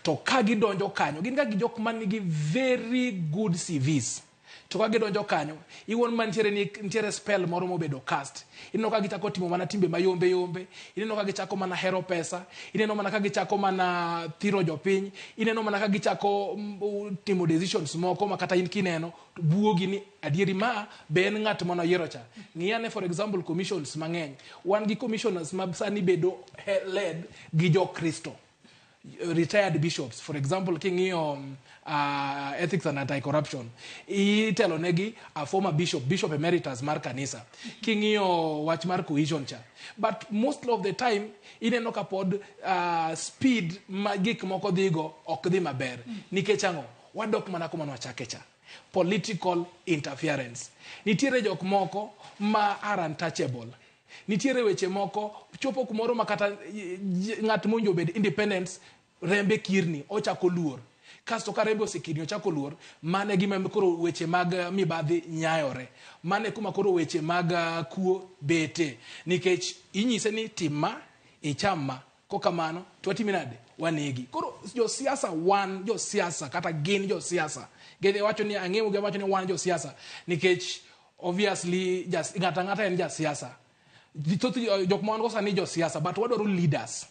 To ka gidonjo kanyo, gin ga gi jok man gi very good CVs. To ka gidonjo kanyo, iwuon mantiere ni nitiere spell moro mobedo cast. Ineno ka gichako timo mana timbe mayombe yombe, ineno ka gichako mana hero pesa, ineno mana ka gichako mana thiro jopiny, ineno mana ka gichako timo decisions moko ma kata in kineno to buogi ni adieri ma be en ng'at manoyiero cha. Ng'i ane, for example, commissions mang'eny. Wan gi commissioners ma sani bedo led gi jokristo, retired bishops. For example, king'iyo ethics and anti-corruption, itelo negi a former bishop, bishop emeritus mar kanisa. King'iyo wach mar cohesion cha, but most of the time ineno ka pod speed ma gik moko dhigo ok dhi maber. Nikech ang'o? Wadok mana kuma nwachake cha, political interference. Nitiere jok moko ma are untouchable. Nitiere weche moko chopo kumoro ma kata ng'at mowinjo obed independence, rembe kirni, ochako luor. Kasto ka rembe osekirni, ochako luor, mano e gima koro weche mag mibadhi nyayore. Mano e kuma koro weche mag kuo bete, nikech inyise ni tim ma, icham ma, kokamano to watimi nade? Wanegi. Koro josiasa, wan josiasa kata gin josiasa, gidhi wacho ni ang'eyo gi wacho ni wan josiasa, nikech obviously ng'ato ang'ata en jasiasa. Thoth jok ma wan go sani josiasa, but wadwaro leaders,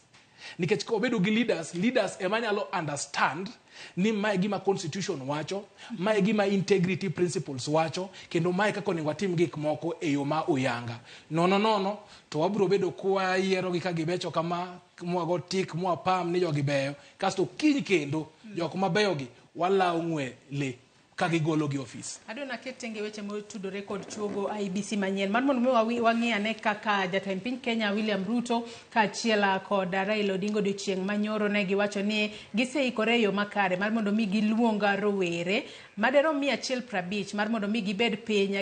nikech ka wabedo gi leaders, leaders ema nyalo understand ni mae gima constitution wacho, mae gima integrity principles wacho, kendo mae kaka onego watim gik moko e yo ma uyanga. Nono nono to wabiro bedo kwayierogi ka gibecho kama, mwago tik, mwapam ni jogi beyo, kasto kiny kendo jok mabeyogi walawo ng'we le ka gigolo gi ofis. Adwa naket tenge weche motudore kod chuogo IEBC manyien mar mondo mi wang'i ane kaka jatend piny Kenya William Ruto kaachiel kod Raila Odinga odiochieng' manyoro ne giwacho ni giseikore e yo makare mar mondo mi giluong rowere maderom 150 mar mondo mi gibed piny.